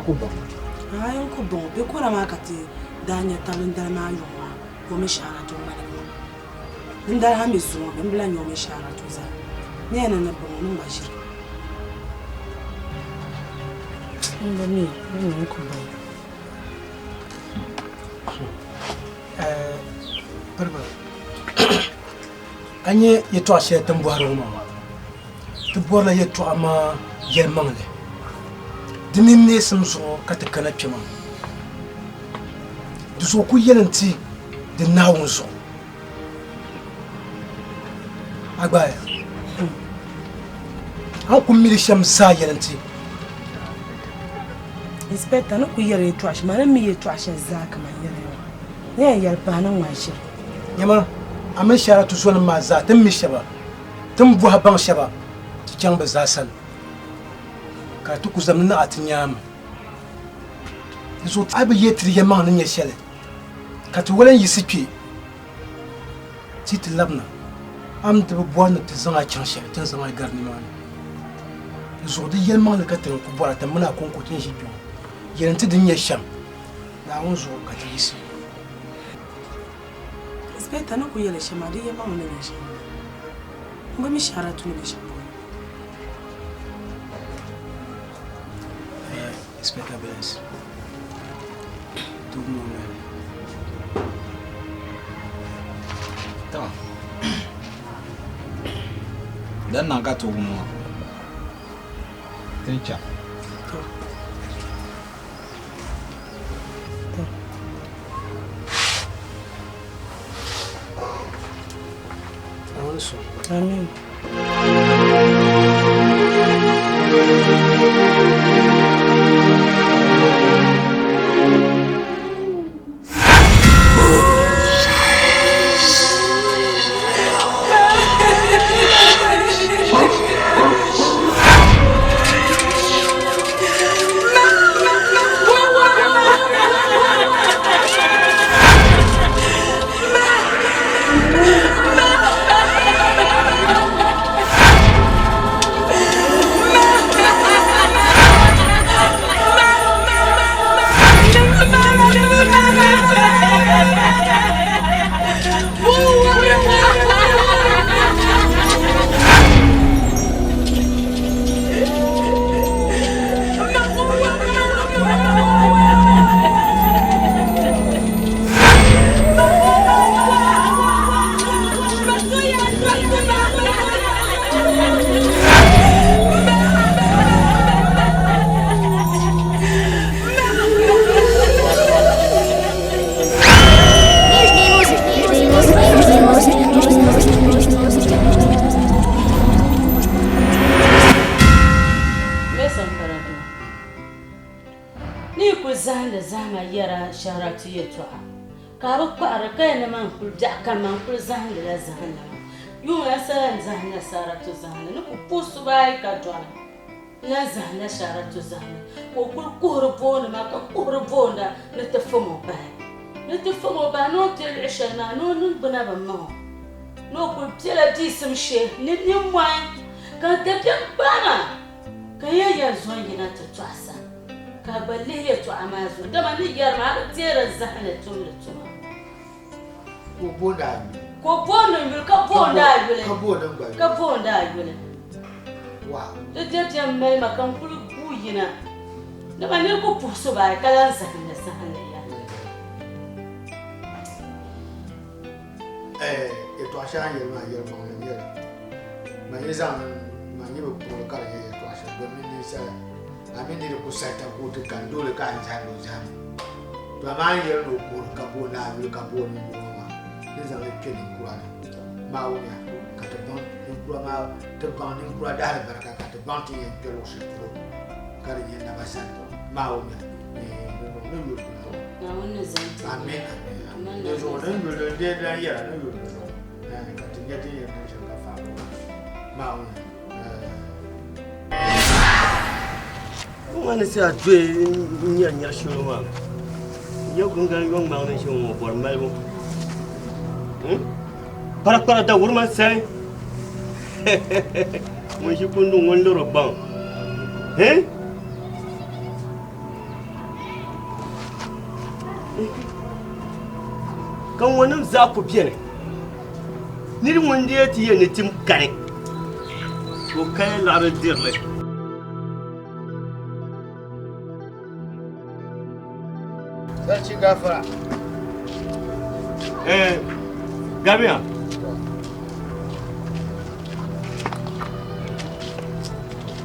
ku baŋ? Aai n ku baŋ o. Bɛ kɔra maa ka ti daa nya tabili n dali maa yuŋ maa ka o mi Shaaratu ŋmaligi maa. Dindali ha mi zuŋɔ bɛ ni bi lahi nya o mini Shaaratu zaa. Ni yɛn ni baŋ o ni ŋma ʒiri. M ba mi, bɛ mi n ku baŋ. Piriba, a nya yɛtɔɣ shɛli ti ni bɔhiri ŋɔ maa, ti bɔrila yɛtɔɣa maa yɛlimaŋli. Di mini neesim zuɣu ka ti kana kpe maa. Di zuɣu ku yɛli nti di Naawuni zuɣu. A gbaaya, a ni ku mi li shɛm zaa yɛli nti. Inspector, ni ku yɛli yɛtɔɣa shɛm, a ni mi yɛtɔɣa shɛli zaa ka man yɛli ŋɔ. Ni yɛn yɛli pahi ni ŋma ʒiri. Nyama, a mini Shara tuzonim maa zaa, ti ni mi shɛba, ti ni bɔhi baŋ shɛba, ti chaŋ bɛ zaa sani, ka ti ku zamdi ni a ti nyaami. Di zuɣu a bi yɛli ti di yɛlimaŋli ni nyɛ shɛli, ka ti wala n-yiɣisi kpe ti ti labina, a mi ti bi bɔri ni ti zaŋ a chaŋ shɛli, ti ni zaŋ a gari nimaani. Di zuɣu di yɛlimaŋli ka ti ni ku bɔra, ti mini a kɔŋko ti ni ʒi kpe ŋɔ, yɛlim ti di ni nyɛ shɛm. Naawuni zuɣu ka ti yiɣisi. Inspector ni ku yɛli shɛm maa, di yɛlimaŋli ni nyɛ shɛm m-bala. M bi mi Sharatu ni be shɛm polo. Inspector Bless, tobu ŋɔ noli. To, din niŋ ka tobu ŋɔ ti ni chaŋ. To. Amin. Ni yi kuli zahindi zahima yɛra shɛhiratu yɛtɔɣa, ka a bi kpahiri ka yɛn ni man kuli biɛɣu kam man kuli zahindila zahindi maa. Yuŋ la n sa lan zahindila Saratu zahindi ni ku puhi subaayi ka dɔni. N lan zahindila Saratu zahindi ka o kuli kuhiri booni ma ka kuhiri boonda ni ti fom o bahi. Ni ti fom o bahi ni o be luɣ shɛli maa ni o niŋgbuna bi maŋ o ni o kuli bela biisim shee ni nimmɔhi ka dabiɛm gbaai ma. Ka ya yɛn zo n-yina ti tɔɣisa, ka a gba lihi yɛtɔɣa maa zuɣu, dama n ni yɛri maa, a bi deeri n zahim ni tumdi tuma. Ka o booni a yuli. Ka o booni n yuli, ka booni a yuli. Ka booni n gba yuli. Ka booni a yuli. Wow. Di dabiɛm mali ma ka n kuli guui yina, dama nir ku puhi so bahi ka lan zahindi zahindi ya. Eh, yɛtɔɣa shɛli a ni yɛli maa yɛlimaŋli n-nyɛ li. Man yi zaŋ man yi bi kpuɣi ka di nyɛ yɛltɔɣa shɛli domin ninsala a mi ni di ku sahi tab ka o ti kani doole ka a ni zahim o zahim. To amaa a ni yɛli ni o kuhiri ka booni a yuli ka booni n yuli ŋɔ maa ni zaŋ li kpe ninkura ni maa wumiya ka ti baŋ ninkura maa ti baŋ ninkura daalibarika ka ti baŋ ti yɛn kpe luɣ shɛli polo ka di nyɛ naba sani maa wumiya ni ni yuli di zuɣu. Amin amin amin di zuɣu ni yuli di n dee yɛra ni yuli di zuɣu. Ka ti nya din yɛn niŋ shɛm ka faai ŋɔ maa. Ŋɔ ni saa doya n-nyɛri nyɛri shɛli maa, n-nyɛ guŋgani yɔŋ ŋmaŋ ni ʒe ŋɔ bɔri malibu. Kparakpara dawuri ma sani. Ŋun ʒi kunduŋ ŋun liri o gbaŋ. Ka ŋɔnim zaa ku beni. Nir ŋun dee ti yɛn ni tim kani, ka o kaya liɣiri diri li. Sarki gafara. Eh, Gamiya.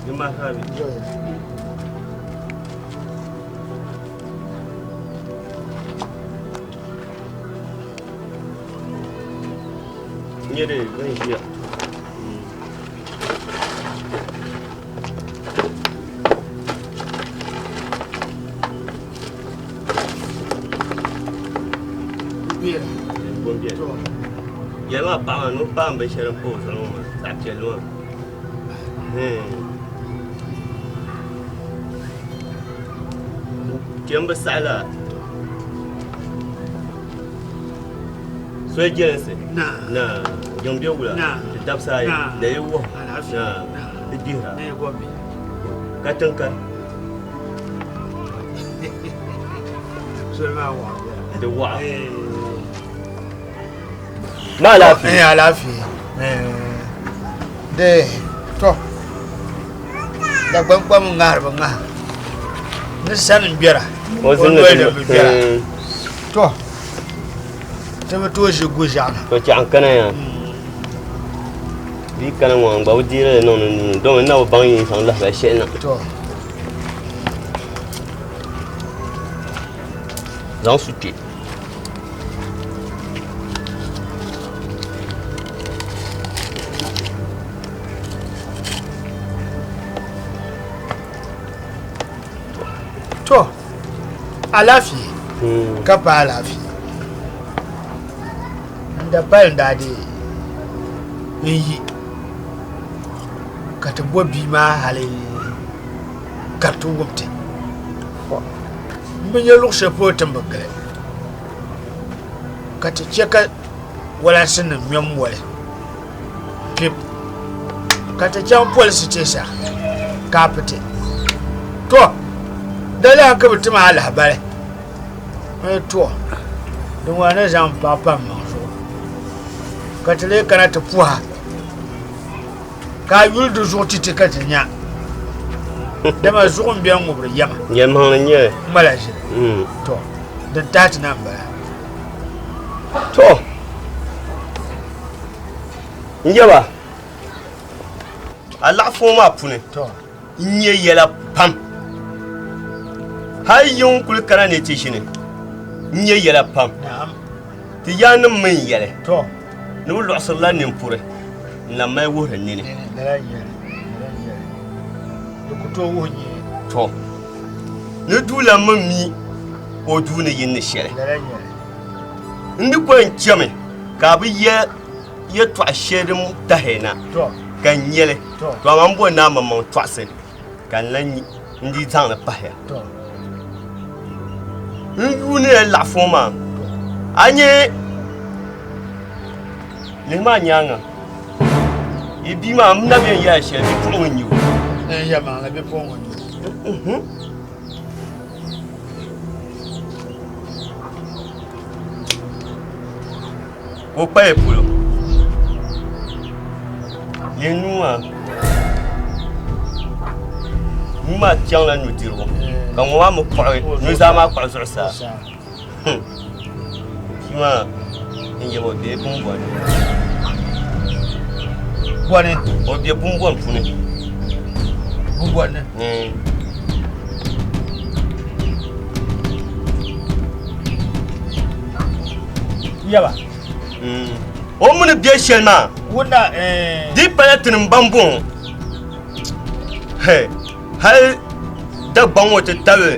Ni ma sabi. Nyɛ de zan ʒiya. Yɛli maa paɣa maa ni o paai binshɛli m-pa o zuɣu ŋɔ maa zaɣ piɛlli maa. Kpɛm bi saɣi la soli jɛlinsi na jiŋ bɛ wula di dabisa ayi da yi wuhi na di gbihira ka tiŋ ka di waɣa Ma alaafee. Eh, alaafee. De, to. Dagbaŋ kpam ŋahiri bi ŋaha. Ni sani n gbɛra. O O zinli noli di bi gbɛra. To. Ti bi tooi ʒi gu ʒiɛɣu ni. To chɛɣu n kana ya. Di yi kana ŋɔ n gba bi deeri li niŋdi n nuu ni domi n na bi baŋ yin zaŋ lahabali shɛli na. To. Zaŋ su kpɛ. To, alaafee ka pa alaafee. N da pali n daa dee n yi ka ti bo bia maa hali ka di ti wum ti. M bi nya luɣ shɛli polo ti ni bi gili ka ti chɛ ka walansinim ŋmɛm moli pip ka ti chaŋ polisi teesa ka a piti. To, daliya ka bɛ ti ma a lahabali. N to, din ŋɔ ni zaŋ m paɣa pa m maŋ zuɣu ka ti lee kana ti puha ka a yuli di zuɣu ti ti ka ti nya. Dama zuɣu m-beni ŋubiri yɛma. Yɛlimaŋli n-nyɛ li. M mali a ʒili. To, din tahi ti na m-bala. To, n yaba, a laɣifu ŋɔ maa puuni, n nya yɛla pam. Hal yiŋ kuli kana ni ti ʒini, n nya yɛla pam. Ti yaannim mi n-yɛli ni bɛ lɔɣisirila nimpuri n-lan mali wuhiri nini. To, ni duu lan mi mi o duu ni yini ni shɛli. N di ko n chɛmi ka a bi yɛ yɛtɔɣa shɛli din tahi na ka n nyɛ li, to amaa m boli ni a maŋmaŋ tɔɣisi ka n lan n di zaŋ li pahiya. N yuunila laɣifu ŋɔ maa, a nya lihi maa nyaaŋa, yi bia maa m na bɛ ni yɛli shɛli bipuɣiŋ n-nyɛ o. Yɛlimaŋli bipuɣiŋ n-nyɛ o. Ka o kpaya polo lee nuu maa nuu maa chaŋla nudirigu ka ŋɔ maa mi kpuɣi nuzaa maa kpuɣi zuɣusaa bia maa n yɛli o bee bumbɔni bɔni o bɛ bumbɔni puuni bumbɔni Yaba. O mini bɛ shɛli maa. Wuna Di pala tini m-baŋ bɔŋɔ. Hali Dagbaŋ ŋɔ ti tabi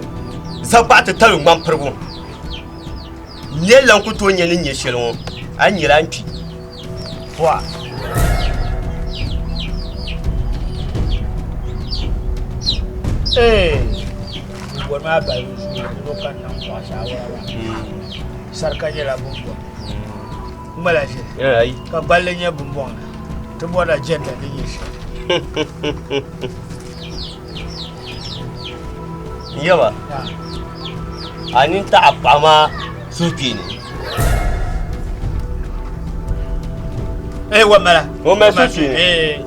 Zagbaɣu ti tabi ŋmanpirigu. Nɛli lan ku tooi nya ni nyɛ shɛli ŋɔ, a ni nyɛla a ni kpi. Wa. Ee, bumbɔni maa balibu zuɣu ni o ka niŋ bɔɣa saawara maa. Sarika nyɛla bumbɔni. Ŋmala ʒili. Ka gballi nyɛ bumbɔŋ ni. Ti bɔrila jɛnda ni nyɛ shɛli. Yaba, a nini taɣi paɣa maa suhukpeeni. Eh, wa mala. O mali suhukpeeni. Eh.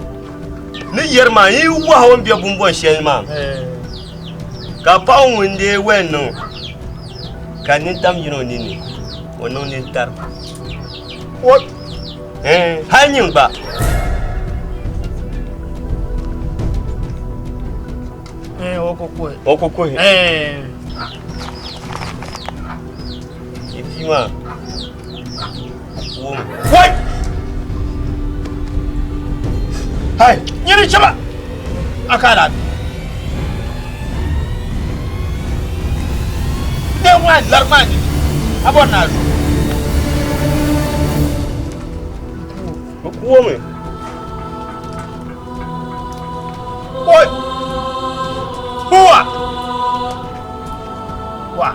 Ni yɛri maa, yi wahi o ni be bumbɔn shɛli maa. Eh. Ka paɣa ŋun dee wɛn niŋ ka nintam yina o ninni, o niŋ nintari. O Eh, hali nyin gba. Eh, o ku kuhi. O ku kuhi. Eh. Yi bia maa. Wum. Wai! Hai, nyini chaba. A ka la. Ne wa lar maa ni. A bɔ na zu. Bɛ kuomi. Oi! Huwa! Wa!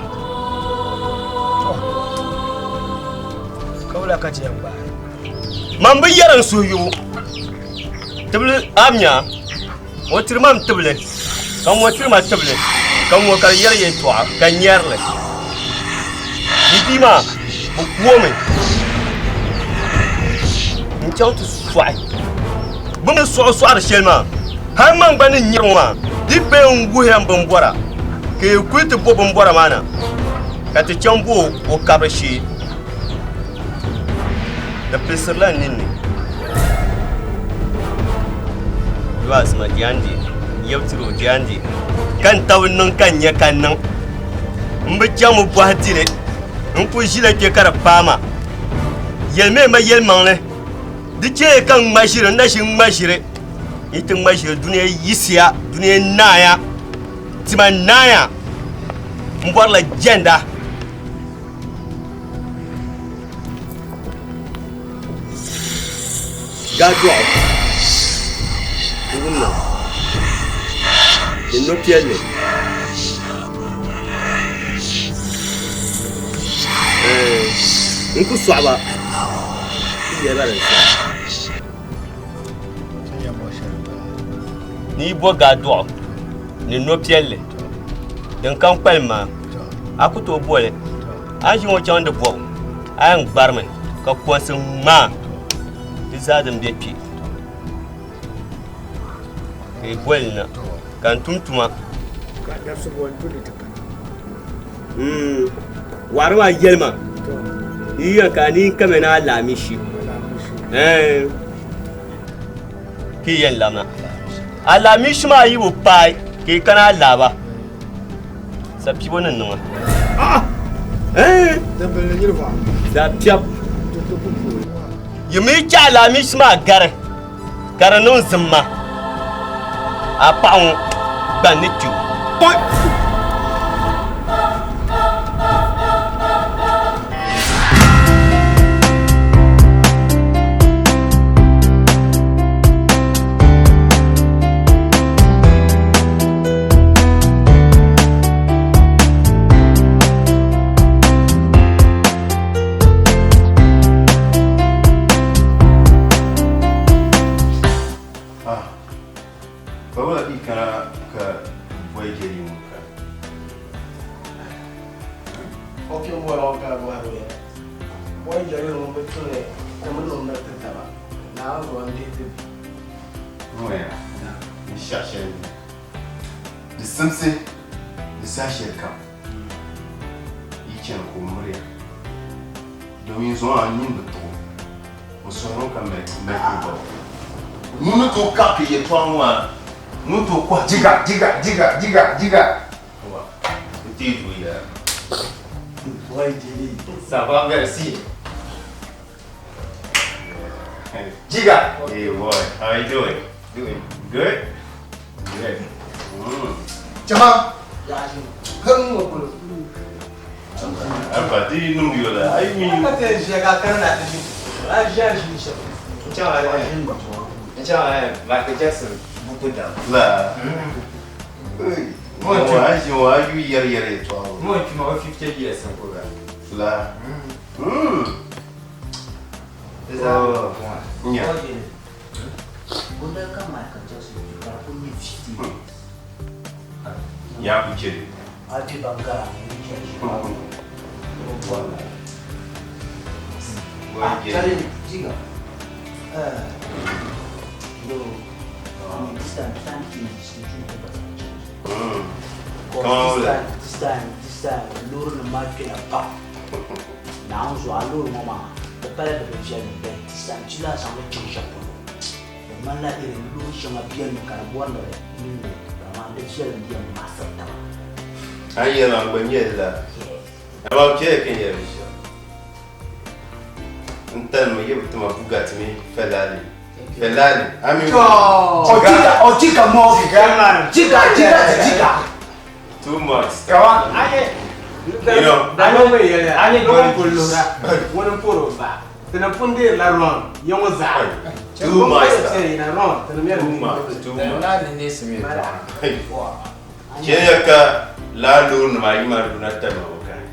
Ka wula ka ti yɛn gbaai? Man bi yɛri n suhuyubu tibili amnya o tiri ma n tibili ka ŋɔ tiri ma tibili ka ŋɔ ka di yɛri yɛltɔɣa ka n nyɛri li di bia maa bi kuomi n chaŋ ti sɔɣi bɛ ni sɔɣi sɔɣiri shɛli maa hali man gba ni nyɛri ŋɔ maa di be n wuhiya n binbɔra ka yi kuli ti bo binbɔra maa na ka ti chaŋ bo o kabiri shee di pilisirila n ninni Luasima Diandi yɛbtiri o Diandi ka n tabi niŋ ka n nya ka niŋ n bi chaŋ mi bɔhi dili n kuli ʒila kpe ka di paai ma yɛlimi ma yɛlimaŋli di chɛya ka n ŋma ʒiri n na ʒi ŋma ʒiri yi ti ŋma ʒiri dunia yiɣisiya dunia naaya tima naaya n bɔrila jɛnda Gaa dɔɣu n wumna ni no piɛlli n ku sɔɣi ba n yɛli ba din saha ni yi bo gaa dɔɣu ni no piɛlli din kam kpalim maa a ku tooi boli a ni ʒi ŋɔ chaŋ di bɔbu a yɛn gbarimi ka konsi ŋmaa di zaa din be kpe ka yi boli na ka n tum tuma Waɣiri maa yɛli ma yi yɛn ka ni kame na alaamishi ka yi yɛn lamna alaamishi maa yi bi paai ka yi kana alaaba sapibo ni niŋa zapiɛb yi mi chɛ alaamishi maa gari ka di niŋ zimma a paɣa ŋɔ gba ni kpi o. Ah, ka wala i kana ka boy jeri ŋɔ ka. O kpe m-bɔri o ka bɔhiri ya. Boy jeri ŋun bi tuni ka mi ni o miri ti taba. Naawuni zuɣu n-dihi ti bi. Ŋɔya, n shɛɣu shɛli ni di simsi di saha shɛli kam yi chani ka o miriya domin zuŋɔ a nini bi tuɣi o suhurimi ka mali kuli bɔbu. Ŋun ni tooi kaɣi yɛltɔɣa ŋɔ maa, ŋun tooi kɔhi. Jiga, jiga, jiga, jiga, jiga. Wa, n teei doo ya. Boy Jeli. Ça va, merci. Jiga. Hey boy, how you doing? Doing good? Good. Chama. Kan ŋɔ polo. Abba, di niŋ yo la. Ai mi. Ka ti ʒiya ka a kana na ti ʒi a ʒiya ʒi shɛm. N chaŋ a n chaŋ a Michael Jackson buku dam. La. Mo a ʒi o a yu yɛri yɛri yɛltɔɣa. Mo n kpima o 50 years n kuli La. Di zaa bɔŋɔ. Nya. Bunda ka Michael Jackson kpi ka di kuli nyɛ 50 years. Ya ku chɛ li. A be ban gara ni ʒiya ʒiya maa ni o bɔri la. Ah, Charlie, jiga. No, I mean this time, time changes, the truth never change. Come This on. time, this time, this time, loori nim maa kpɛna pam. Naawuni zuɣu a loori ŋɔ maa, di pala di bi viɛli but this time ti lahi zaŋli chaŋ shɛli polo. Di ŋmanila irin loori shɛŋa beni mi ka di bɔri ni di niŋdi amaa di viɛlim yɛn maɣisiri taba. A ni yɛli maa n gba nyɛli la. Amaa bɛ chɛya ka n yɛli binshɛɣu. N talimi yi bi tima Bugatti mini Ferrari. Ferrari. A mi Jiga, oh jiga mo. Jiga, jiga, jiga. Too much. Kawa, anye. You know. Anye anye ŋun pun luhira, ŋuni n-pɔri o ba. Ti ni pun deerila wrong, ya ŋɔ zaa. Too much. Ina wrong, ti ni mɛri Too much. Too much. Naa ni neesim yɛltɔɣa. Chɛya ka lala loorinima ayi maa luna talima ŋɔ kani.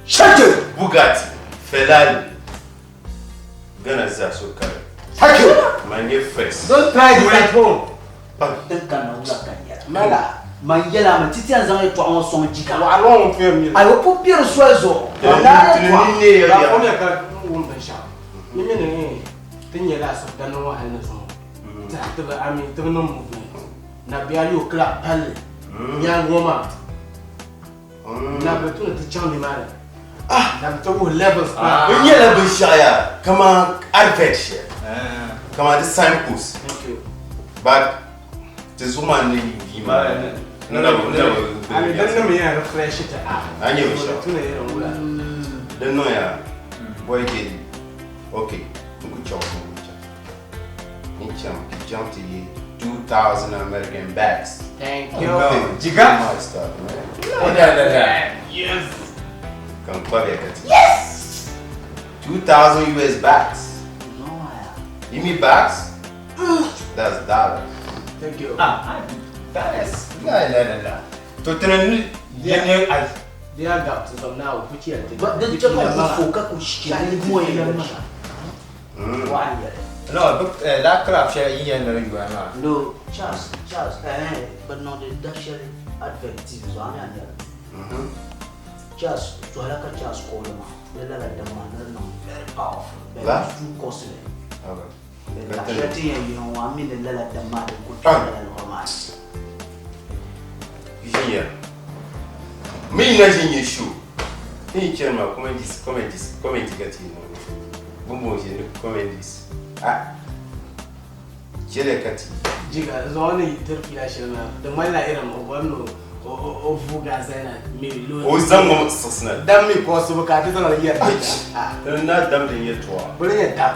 Shut it! Bugatti, Ferrari, Ghana zaa so kali. Thank you. Man nyɛ first. Don't try this at home. Din kanna wula ka n yɛla. Mala. Man yɛla mi ti ti yɛn zaŋ yɛltɔɣa ŋɔ sɔŋ jika. Waɣila ŋun kpɛri mi. Ayi o pun kpɛri soli zuɣu. O daa yɛltɔɣa. Daa o mi ka wum binshɛɣu. Ni mi ni ti nyɛla asibidani ŋɔ hali ni zuŋɔ. Ti ti bi ami ti bi niŋ movement. Na biya yo club palli. Nyaaŋa ŋɔ maa. Na bi tu ni ti chaŋ nimaani. Na bi ti wuhi levels maa. N nyɛla binshɛɣu yaa kaman advert shɛli kaman di signpost but ti zuɣu maa ni yi maa n na bi n na bi Ami din niŋmi yɛn refresh ti a. A nyɛ binshɛɣu. Tu ni yɛn wula. Din niŋ yaa boy JD okay n ku chaŋ n ku chaŋ n chaŋ n chaŋ ti yi 2000 American bucks. Thank you. Jiga. My stuff, man. Oh, da, da, da. Yes. Kan kpabiya ka ti. Yes. 2000 US bucks. You mean bucks? That's dollars. Thank you. Ah, dollars. La la la la. To tana ni yene ai. Dia ga to some now put here. But din chɛ ka ku fo ka ku shikiri ni ŋɔ yɛn yɛli Wa yɛli. No, but la club shɛli yi yɛn ni di yuya maa. No, Charles, Charles, eh, but no the da shɛli advert TV zuɣu a mi a nyɛli. Charles, suhila ka Charles call ma. Di lala dam maa ni di niŋ very powerful. But La? it's too costly. Okay. But la shɛli ti yɛn yihi ŋɔ a mi ni lala dam maa din ku kpɛ lala liɣiri maa ni. Ʒiya. Mi na ʒi nyɛ show. Ti yi chani maa comedies, comedies, comedy ka ti yi niŋ. Bumbo ʒi ni comedies. Ah. Chɛliya ka ti. Jiga zuɣu ni yi tiri pila shɛli maa di ŋmanila irin o bɔri ni o vuugi a zali na maybe loori. O zaŋ ŋɔ siɣisi na. Dam mi kɔsibu ka a ti zaŋ li yɛri jiga. Ti na dam din yɛltɔɣa. Boli nyɛ dam.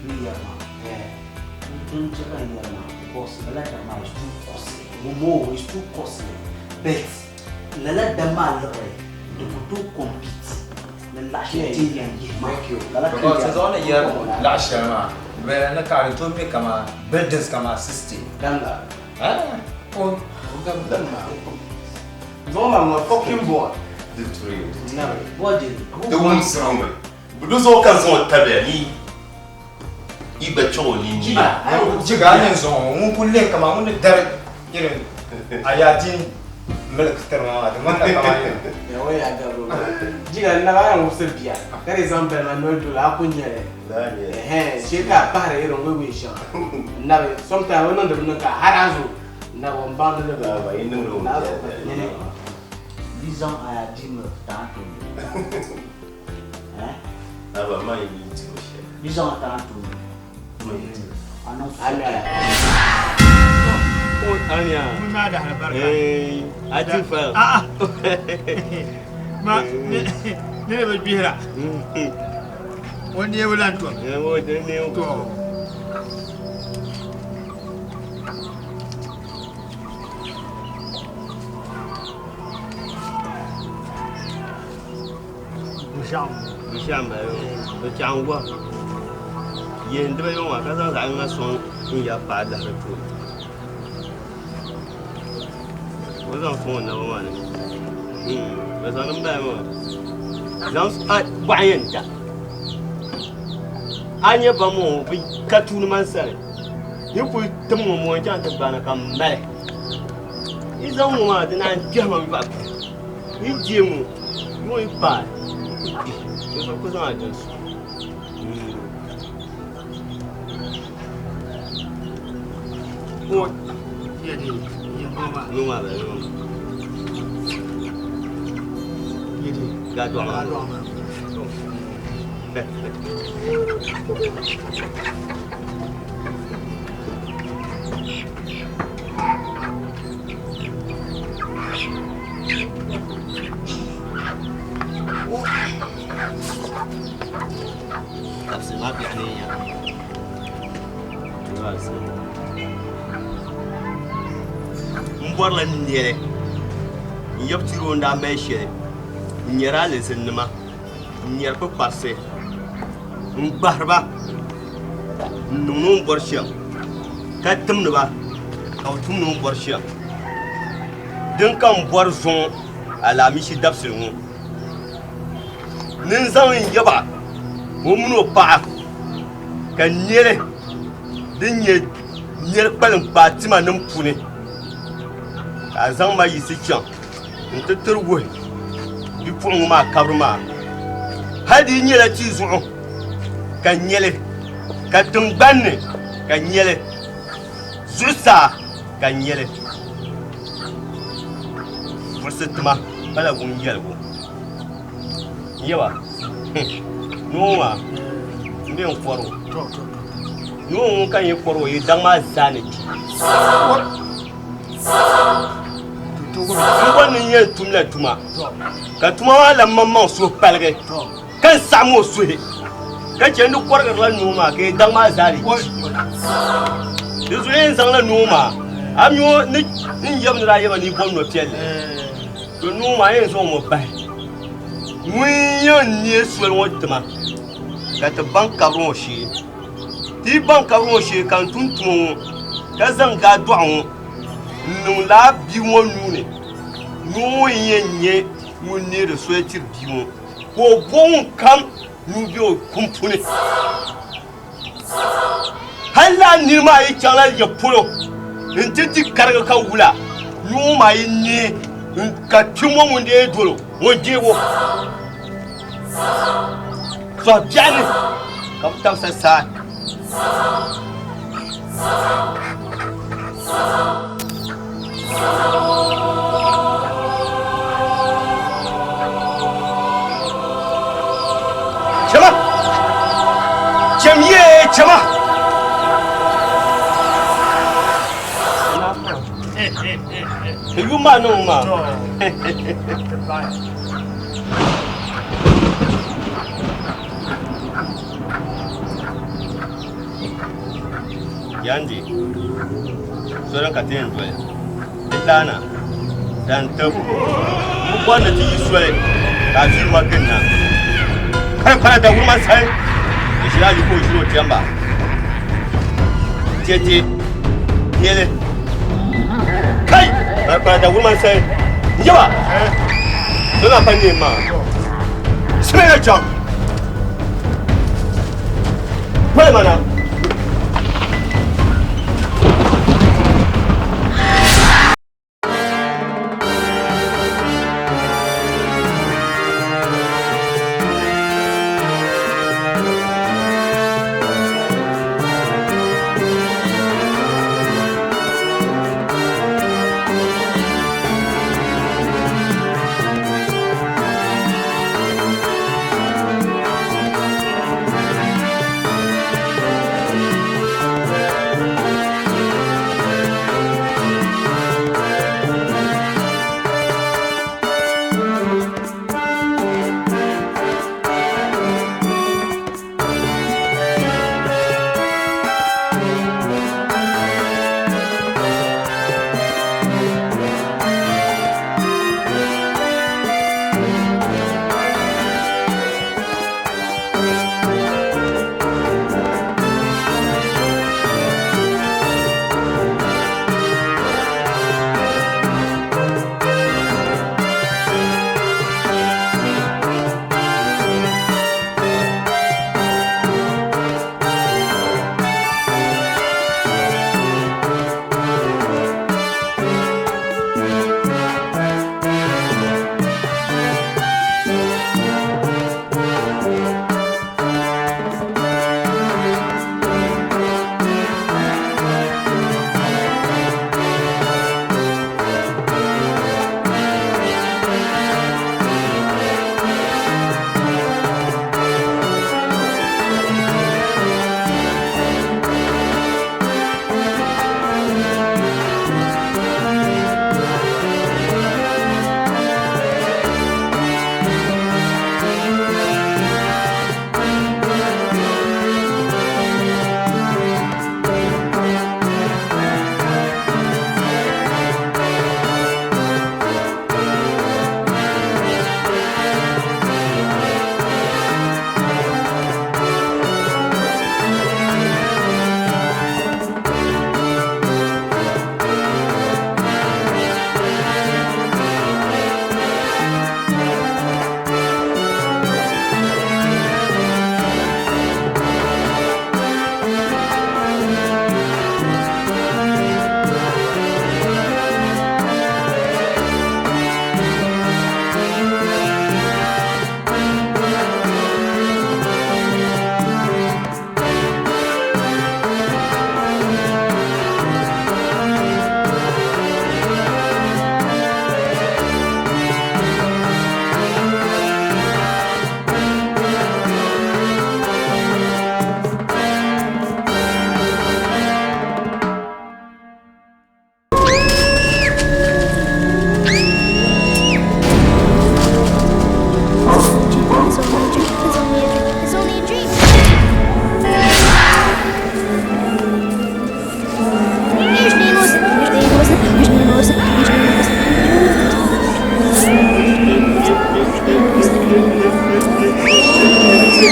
Ni yɛri maa. Din chɛ ka n yɛri maa because lala dam maa is too costly. Momo is too costly. But lala dam maa liɣiri di ku tooi compete ni laɣ shɛli ti ni yɛn yihi maa. Lala ka n Because yɛri. ti zaŋ ni yɛri laɣ shɛli maa bɛ ni ka di tooi mi kaman buildings kaman 60. Damla. Ah. O Zuɣu maa ŋɔ fucking boy. Di turi. Bɔdi. Di wumsiri mi. Di zuɣu ka n zaŋ o tabiya ni yi gba chaŋ o nini. Jiga a ni zaŋ o ŋun kuli lihi kaman ŋun ni dari irin ayadin milk tiri ma maa di ŋmanila kaman irin. Ya wo ya gabro. Jiga n naba yan wubisi bia ka di zaŋ bali maa noli doli a ku nyɛli. Ɛhɛn shee ka a pahiri irin wei wei shɛŋa. N nabi sometimes o niŋdi bi niŋ ka har a zo n nabi o n baŋdi li Ba yi niŋdi o Nini di zaŋ ayadin milk taai tooni. Eh? Aba ma yi tiri o shɛli. Di zaŋ a taai tooni. Ma yi tiri. A niŋ Anya. Muna da albarka. Eh, Atifa. A'a. Ma ne ne bi gbihira. O neebu lan tom. O neebu. To. Bushɛm ba bi chaŋ gɔhi yihin diba yɔŋ maa ka zaŋ zaɣ yiŋa sɔŋ n ya paai dahiri tooni o zaŋ sɔŋ o naba maa ni bɛ zaŋ din bala maa zaŋ bɔɣu yɛn da a nyɛ ba ŋɔ bi ka tuuni man sani yi kuli tim ŋɔ ŋɔ n chaŋ ti gbana ka mali yi zaŋ ŋɔ maa di naan kpɛhima yɔɣu yi deei ŋɔ ŋɔ yi paai ku zaŋ a dini sɔŋ. Nuu maa bala nuu. Gaa dɔɣu maa. Tabisi maa biɛɣu ni ya. N bɔrila nɛli n yab tiri o ni daa mali shɛli n nyɛri alizinnima n nyɛri kpukparisi n gbahiri ba n niŋdi o ni bɔri shɛm ka timdi ba ka bɛ tumdi o ni bɔri shɛm din ka n bɔri zuŋɔ alaamisi dabisili ŋɔ ni n zaŋ n yaba o mini o paɣa ka nɛli din nyɛ nɛli kpalim kpaa tima nim puuni ka a zaŋ ma yiɣisi chaŋ n ti tiri wuhi bipuɣiŋga maa kabiri maa hali di yi nyɛla tia zuɣu ka nyɛli ka tiŋgbanni ka nyɛli zuɣusaa ka nyɛli buɣisi tima pala ŋun yɛligu n yɛba noo maa n bɛ n kɔri o noo ŋun ka n yi kɔri o yi daŋ maa zaa ni kpi n bɔri ni n yɛn tumla tuma ka tuma maa lan maŋmaŋ suhu paligi ka n saɣim o suhi ka chɛ ni kɔrigirila noo maa ka yi daŋ maa zaa di kpi di zuɣu yɛn zaŋla noo maa a mi o ni n yab ni daa yaba ni yi bom nɔ piɛlli to noo maa yɛn zaŋ o bahi ŋun yɛn neei soli ŋɔ tima ka ti baŋ kabiri ŋɔ shee ti yi baŋ kabiri ŋɔ shee ka n tum tuma ŋɔ ka zaŋ gaa dɔɣu ŋɔ n niŋ laa bia ŋɔ nuu ni noo ŋɔ n yɛn nyɛ ŋun neeri soli tiri bia ŋɔ ka o bo ŋunkam nuu be o kum puuni. Hal lala nir maa yi chaŋla ya polo nti di karigi ka wula, noo maa yi neei ka kpim o ŋun dee dol o, ŋun deeg o. Tɔhi biɛɣu ni ka bɛ tabisa saai. Chama! Cham ye chama! Yu ma no ma. Yandi, soli ka ti yɛn doli di laana dan tib n bɔri ni ti yi soli ka a zuri ma ginna kpana kpana da wuri ma sali di ʒila yi ka o ʒiri o tiɛmba tɛte nɛli kai kpana kpana da wuri ma sali n yaba soli pa neen maa simi na chaŋ Pali mana.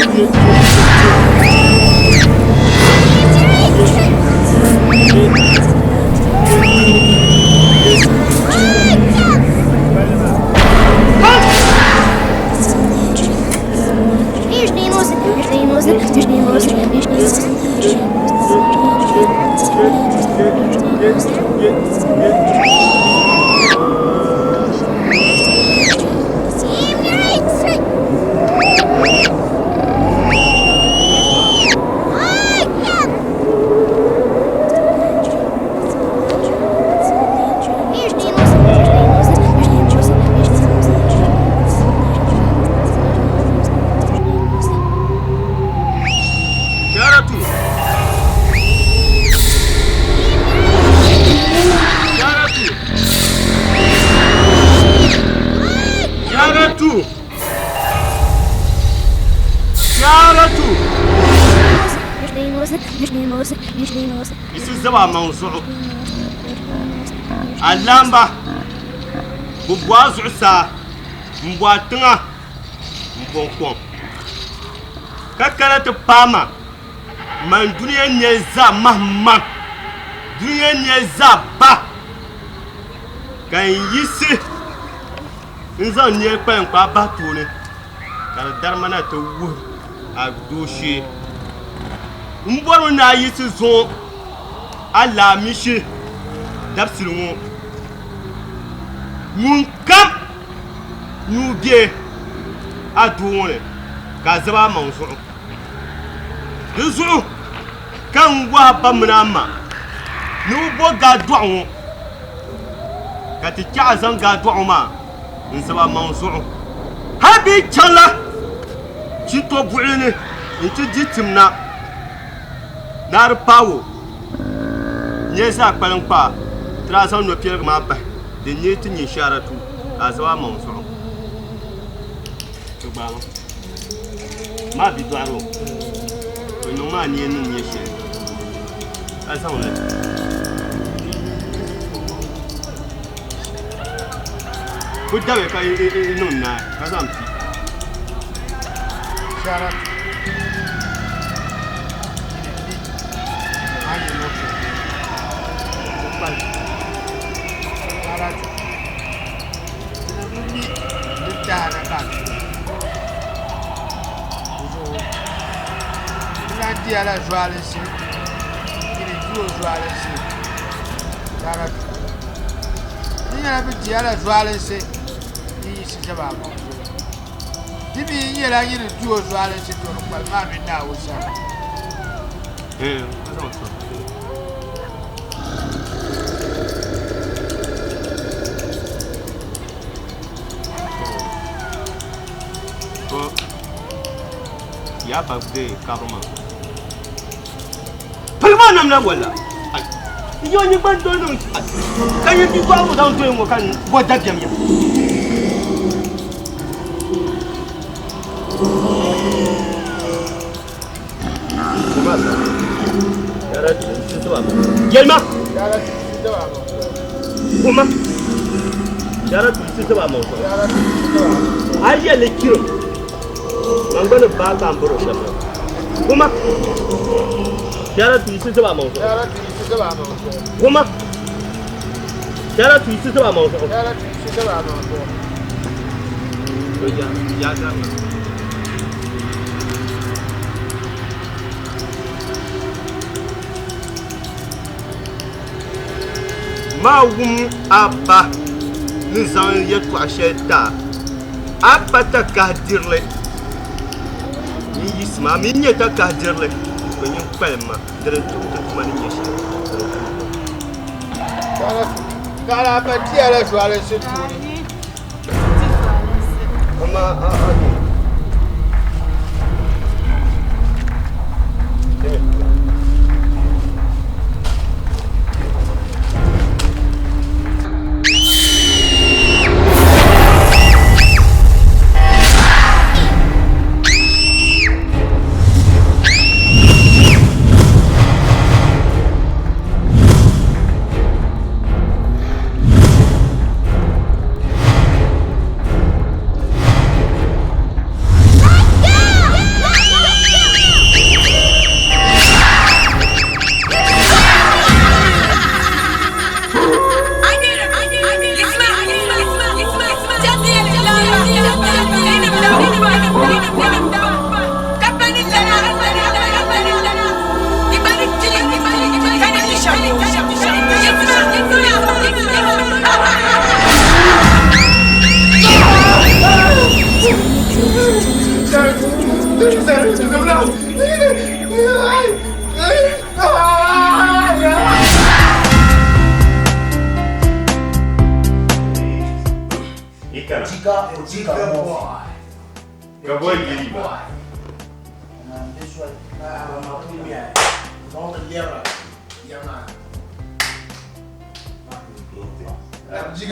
Sharatu! Sharatu! Sharatu! Sharatu! Isi zaba maŋ zuɣu. A lamba bi bu a zuɣusaa m bu a tiŋa m bɔŋ kom ka kana ti paai ma man dunia nɛli zaa mahim ma dunia nɛli zaa ba ka n yiɣisi n zaŋ nɛli kpalim kpaa bahi tooni ka di darima na ti wuhi a dooshee m bɔrimi ni a yiɣisi zuŋɔ alaamishi dabisili ŋɔ ŋun kam nuu be a doo ŋɔ ni ka a zab a maŋ zuɣu. Di zuɣu ka n wahi a ba mini a ma ni bɛ bo gaa dɔɣu ŋɔ ka ti chɛ a zaŋ gaa dɔɣu maa n-zab a maŋ zuɣu. Hal bɛ yi chaŋla Chito buɣili ni nti di tim na ni a di paag o noli zaa kpalim kpaa, ti daa zaŋ nɔpiɛligu maa bahi din neei ti nyɛ Sharatu ka a zab a maŋ zuɣu. Ti gbaai ma. Maa bi dɔɣiri o, o niŋ maa ni yɛn niŋ nyɛ shɛli ka zaŋ li. Ku dabi ka yi niŋ naai ka zaŋ pi. Sharatu ni a yi niŋ shɛli di kpalim. Sharatu ni bi mi di taha na ka a tuhi. Di zuɣu di lahi diyala zualinsi nyini di o zualinsi Sharatu di nyɛla bi diyala zualinsi n yiɣisi zaba a maŋ zuɣu di mi nyɛla nyini di o zualinsi to di kpalim maa mini Naawuni sani. To ya ba de kabiri maa pili maa namla wala yo ni gba do niŋ ka nyɛ bi gbaɣibu zaŋ doya ŋɔ ka bɔ dabiɛm ya Yɛlima kuma a yɛlli chirim man gba ni baa ka n bɔro shɛm la kuma kuma Maa wum a ba ni zaŋ yɛtɔɣ shɛli ti a, a pa takahidirili n yiɣisimi, a mi nyɛ takahidirili, to nyin kpalim ma di ni tuhi ti tuma ni nyɛ shɛli.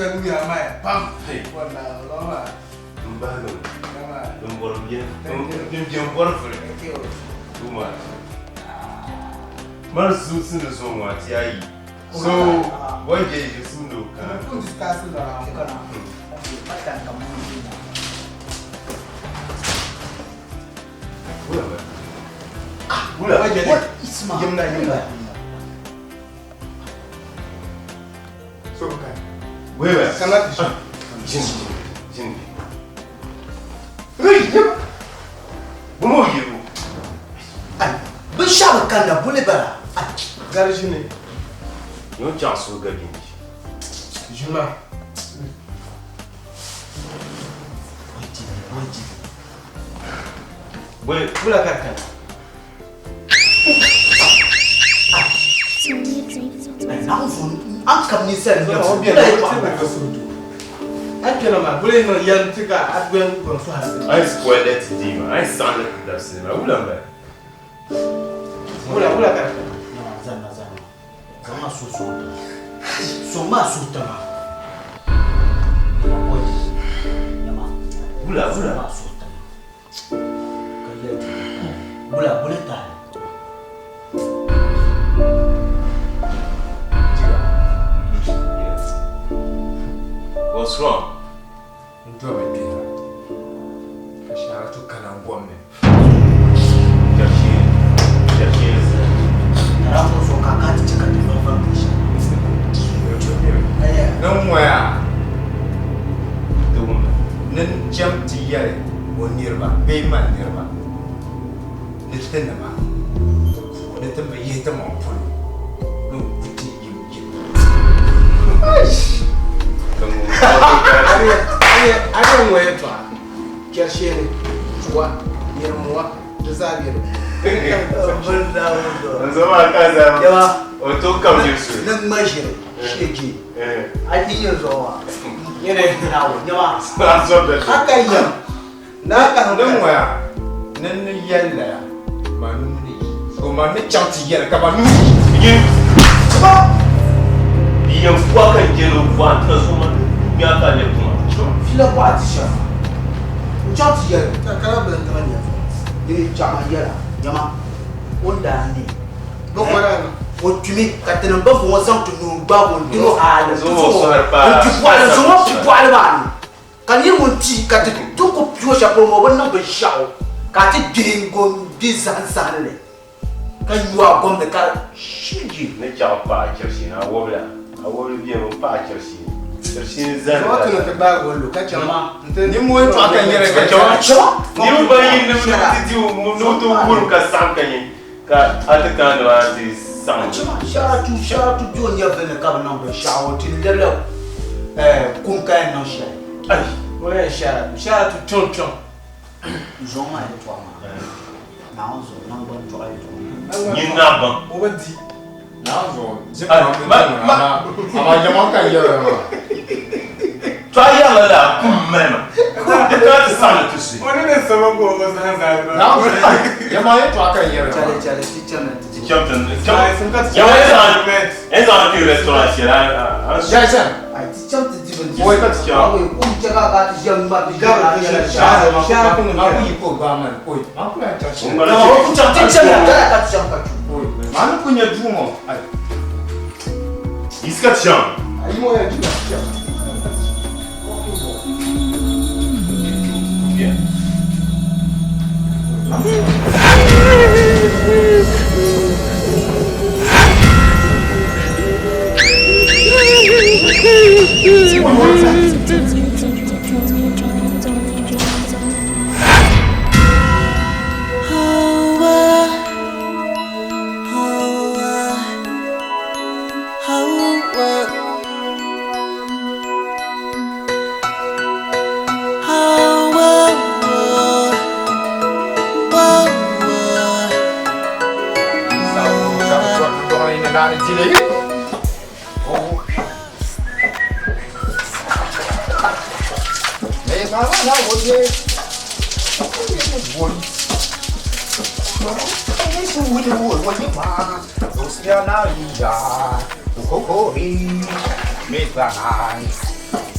Jiga nuya maya pam. Wallahi wallahi. N bahigi mi. Din bɔri biɛni. Din biɛni bɔri vuri. Too much. Mari suuti ni zuŋ ŋɔ ti ayi. So, boy je je simdi o kana. Kun discuss la. Wula ba. Wula. Isma. Yimna yimna. So kai. Wewe. Kana ti. Jin. Jin. Hey, yim. Bumo yiru. Bin shɛba kanna buli bala. Garjine. Yon chaŋ so ga binji. Juma. Boy, Bula karkan. An kam ninsal Zama nyɛbu. o biɛni o ti na ka surutu. An kɛnɛ ma bula yin yan ti ka a gwen gwen su hasi. I spoil that today, man. I sound like the cinema. Wula ba. Bula bula karkan. Zanna zanna. Zama su so. So ma su tama. Yama. Wula wula. Ma su tama. Ka yɛ Bula bula ta. Jiga. Yes. What's wrong? N dɔbi kpɛra ka shɛhira kana n gom ni. Chercher. Chercher. Tarango so ka ka ti ka ti fan fan shi. Ni ŋɔya Dugum. ni n cham ti yɛli o niriba bee man niriba ni ti nima ni ti mi yihi ti maŋ polo ni o ku ti yim yim. Ari ŋɔ yɛtɔɣa. Kɛrishɛni, tuwa, yɛrmuwa, di zaa bɛ di. Nzoma kaza. Yawa. O to kam je su. Ni ŋma ʒiri sheji. A ti nyɛ zuɣu wa. Yɛrɛ. Nawo nyɛma. Nzo be. Haka yam. Na ka Ni ŋɔya ni ni yɛli laya ma nuu ni yi so ma ni chaŋ ti yɛli ka ma nuu yi. Yin. Yam kwa kan jelo kwa ta so ma. Mi aka le kuma. Fila ko a ti shɛba. N chaŋ ti yɛli. Ka kala bila n taga ɲɛfɔ. Ni chama yɛla nyɛma. O daa ne. Bɛ kɔra yan. O tumi ka tɛnɛ ba fɔ ŋɔ zaŋ ti nuu gbaagi o dino haali. Zuŋɔ sɔhiri paa. N ti bɔɣili zuŋɔ ti bɔɣili maa ni. Ka niri ŋun ti ka ti tun ku piɛ o shɛli polo ŋɔ o bi niŋ binshaɣu ka ti gbihi n-go n-gbi zahim zahim li ka yu a gom ni ka shiji. Ni chaŋ paɣa chɛrisi na wobila. A wobili bɛ bi paɣa chɛrisi. Chɛrisi n zani. Zuŋɔ ti ni ti gbaagi o lu ka chaŋ. Ni ŋɔ tɔɣa ka n yɛli ka chaŋ. Chama. Ni ba yi ni ti di ni to wurim ka saɣim ka yin ka a ti kana ni maa ti saɣim. Chama sharatu sharatu jo nyɛ bini ka bi niŋ binshaɣu ti lɛbila kum ka yɛn niŋ shɛli. Ai. O yɛn sharatu sharatu chɔŋ chɔŋ. Zuŋɔ maa yɛltɔɣa maa. Naawuni zuɣu naŋgban tɔɣa yɛltɔɣa. Nyin na baŋ. O bi di. Naa zuɣu ʒim ma ma ama yɛma ka n yɛli maa. Tɔɣa yɛla la kum mali ma. Di kana ti saɣim ti su. O ni ni saba ko o zaŋ zaŋ. Naa zuɣu yɛma yɛltɔɣa ka n yɛli Chale maa. chale ti chana ti. Ti chaŋ ti Sun ka ti Yɛma yi zaŋ yi zaŋ ti restaurant shɛli a su. Jason. Ai ti chaŋ ti di bindirigu. Oi ka ti chaŋ. Oi kum chɛ ka ka ti ʒe ŋmari ti ʒe Gabra ŋmari ti yɛla ʒe shɛli. shɛli. Ma ku yi ko gbaai ma ni oi ma ku lan chaŋ shɛli. Ŋmari Dama o ku chaŋ ti chana chana ka ti chaŋ ka chu. Oi ma ni ku nyɛ duu ŋɔ. Ai. Yi ka ti chaŋ. Ayi mo yɛn jiga ti chaŋ. Yeah.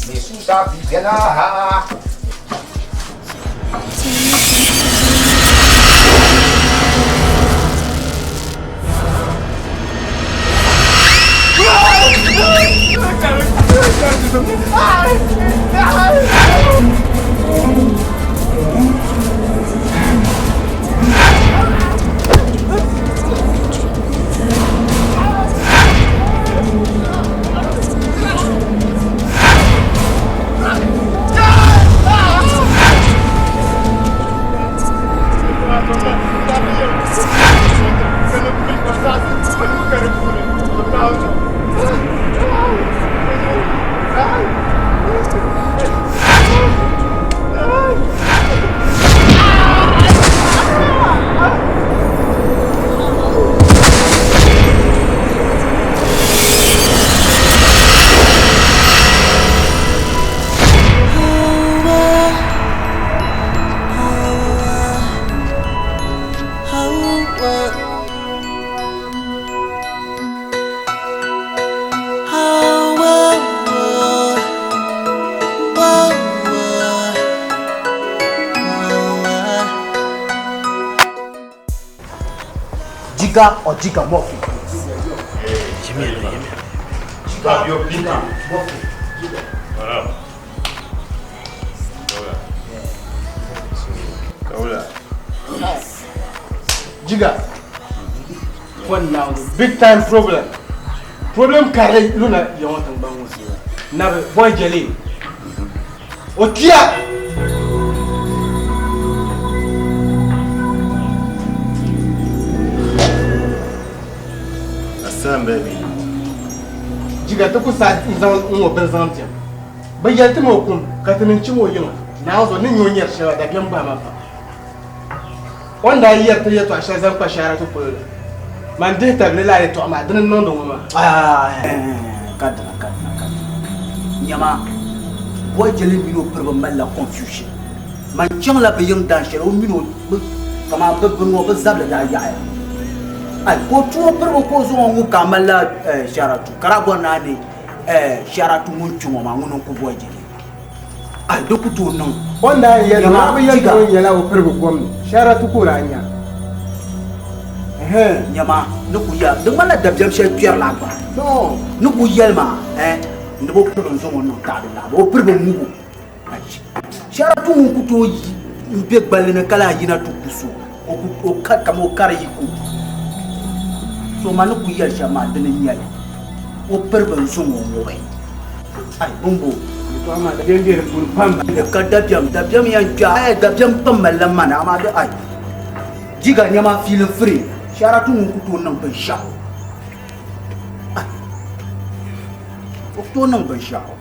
Me gusta vivela. Jiga or Jiga Murphy. Fabio Pinto. Voilà. Kaula. Jiga. One now, big time problem. Problem kare luna yawan tangbangu. Na boy jelly. Otia. Assam baby. Jiga ta ku sa zan n bin zaŋ tiɛm bi yɛli ti ma o kum ka ti niŋ chim o yiŋa naa zuɣu ni nyɛ o nyɛri shɛli dabiɛm bahi ma pam o ni daa yɛri ti yɛltɔɣa shɛli zaŋ kpa shahara ti polo la man dihi tabili laa yɛltɔɣa maa dini n niŋdi ŋɔ maa. Kadina kadina kadina nyama boy jeli mini o piriba malila confusion man chaŋla bi yiŋ dan shɛli o mini o kaman bi bini ŋɔ bi zabili daa yaɣaya ai ka o tu o piriba ka o zaŋ o ŋubi ka a malila sharatu ka daa bɔri ni a ne sharatu ŋun kpi ŋɔ maa ŋuni n ku boy jeli ai di ku tooi niŋ. O ni daa yɛli maa bi yɛli o nyɛla o piriba kom ni sharatu ka o daa nya. Nyama ni ku ya di ŋmanila dabiɛm shɛli kpɛrila gba ni ku yɛli maa ni bi piriba n zaŋ o niŋ taɣadi lahi o piriba ŋubo sharatu ŋun ku tooi n be gballi ni ka lahi yina ti ku so kama o kari yiko so ma ni ku yɛli shɛm maa dini n nyɛli o piriba n zaŋ o ŋubi ai bimbo ka dabiɛm dabiɛm yɛn kpɛ ai dabiɛm pam malila mana amaa di ai jiga nyama fiilin firi sharatu ŋun ku tooi niŋ binshaɣu o ku tooi niŋ binshaɣu.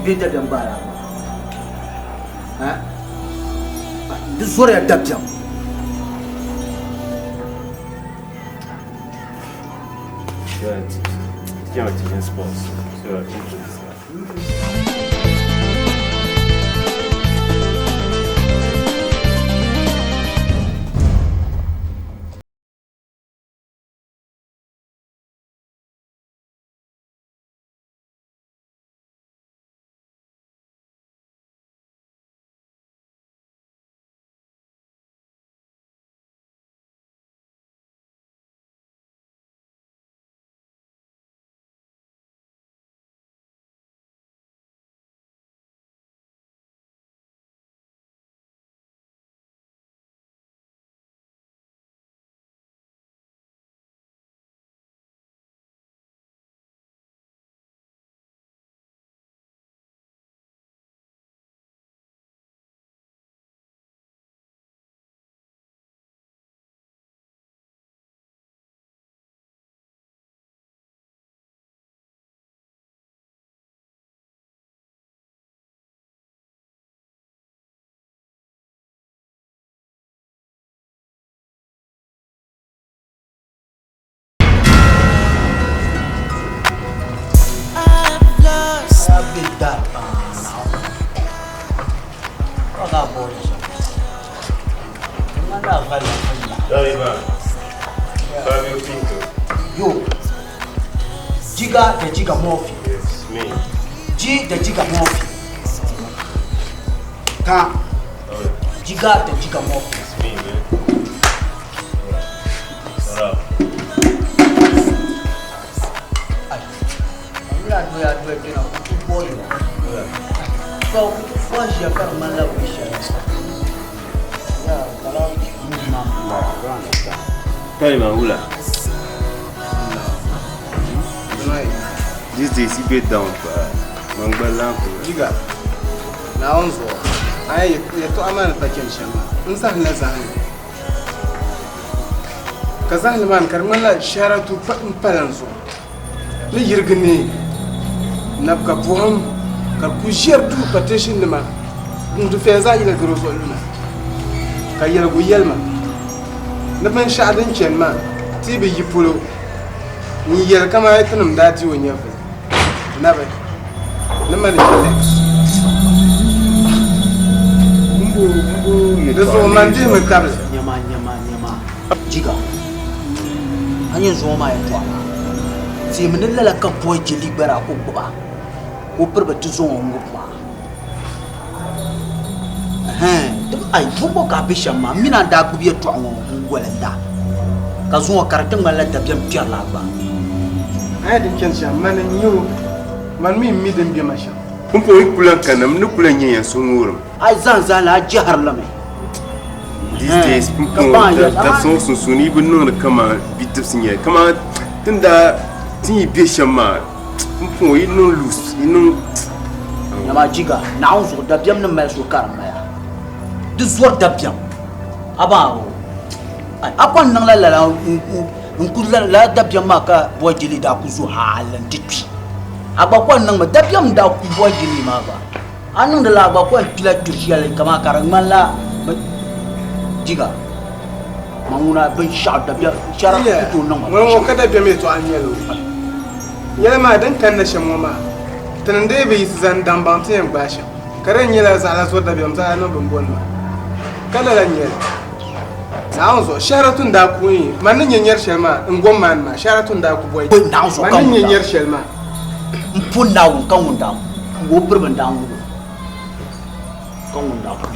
Bɛ dabiɛm gbaala di zɔriya dabiɛm. Sports. So, into this. Fabio Pinto. Yo. Jiga the Jiga Murphy. It's me. G the Jiga Murphy. Ka. Jiga the Jiga Murphy. It's me, man. What up? Nira doya doya kpɛna kutu bɔyi la. Ka kutu fɔ ʒiya ka di ŋmanila binshɛli. Ya lala move maa. Tell me, Wula. These days, you get down, but man, Jiga, Naawuni zuɣu a yi yɛltɔɣa maa ni pa chani shɛm maa, n zahimla zahindi. Ka zahindi maa ni ka di ŋmanila shɛhiratu m pala n zuɣu ni yirigi neei nabi ka buɣim ka di kuli ʒiɛri duu pateeshin nima n dufɛya zaa yila garo zuɣu luna ka yɛligu yɛli ma ni binshɛɣu din chani maa ti yi bi yi polo n yɛli kamani tinim daa di o nyɛvili nabi ni mani chɛ Di zuɣu man dihimi tabili. Nyama nyama nyama jiga a nyɛ zuŋɔ maa yɛltɔɣa maa teemi ni lala ka bɔi jeli gbara ka o gbuba ka o piribi ti zuŋɔ ŋubi maa ai pumpɔ ka a be shɛm maa m mini a daa gbubi yɛltɔɣa ŋɔ n golinda ka zuŋɔ ka di ti ŋmanila dabiɛm kpɛrila gba. A yɛn din chani shɛm mani n-nyɛ o, mani mi m-mi din be ma shɛm. Pumpɔŋ yi ku lan kanna, m ni ku lan nya ya so ŋurim. A yi zaŋ zahim la, a jɛhiri li mi. These days, pumpɔŋ dabisa ŋɔ sunsuuni yi bi niŋdi kaman bidibisi n-nyɛ li. Kaman ti ni daa ti yi be shɛm maa, pumpɔŋ yi niŋ loose, yi niŋ. Nyama jiga, Naawuni zuɣu dabiɛm ni mali so ka di maya. Di zɔri dabiɛm. A baŋ a o. A kɔŋ niŋla lala n-ku lala dabiɛm maa ka Bɔjili daa ku zo hal nti kpi. A gba kɔŋ niŋmi dabiɛm n-daa ku Bɔjili maa gba. A niŋdi la a gba kɔŋ kpila kpiri shɛli kaman ka di ŋmanila jiga. Man ŋuna binshɛɣu dabiɛm shɛra ku tooi niŋ ma. Ŋuni ŋɔ ka dabiɛm yɛtɔɣa n-nyɛli o. Yɛli maa din kanna shɛm ŋɔ maa, ti ni dii bi yiɣisi zani daŋ baŋ ti yɛn gbaai shɛm, ka di yɛn nyɛla zaɣila zuɣu dabiɛm zaɣila niŋ bɛ ni boli maa. Ka lala n-nyɛ li. Naawuni zuɣu, shɛhira tun daa ku n-yi man ni nyɛ nyari shɛli maa n-gom maa ni maa, shɛhira tun daa ku bɔi man ni nyɛ nyari shɛli maa. M po Naawuni ka ŋun daa ku o piriba n-daa ŋub o, ka ŋun daa ku o.